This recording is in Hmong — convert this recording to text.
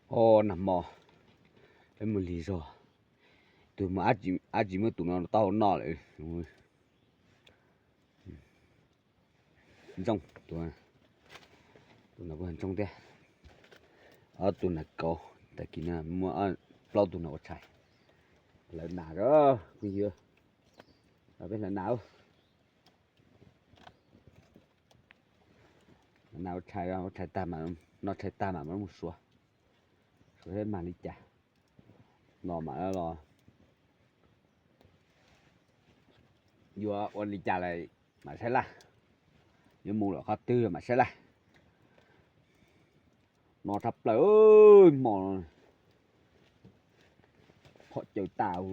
Ob nag hmo peb mus lig zog, tus mus ab tsi muab tus no taub hau noj lawm. Ntsooj, tus no kuj ntsooj thiab. Ob tug nas kauv, tag kis no muab plaub tug no ua tshais. Hlawv nas, phooj ywg, peb hlawv nas. Nas ua tshais, ua tshais tag, noj tshais tag mam mus suav, suav seb mag li cas, no mam los yuav ua li cas lawm mam saib laj, yuav mus lawm qhov twg mam saib laj. No tshaj plaws, hmo phom caws tas.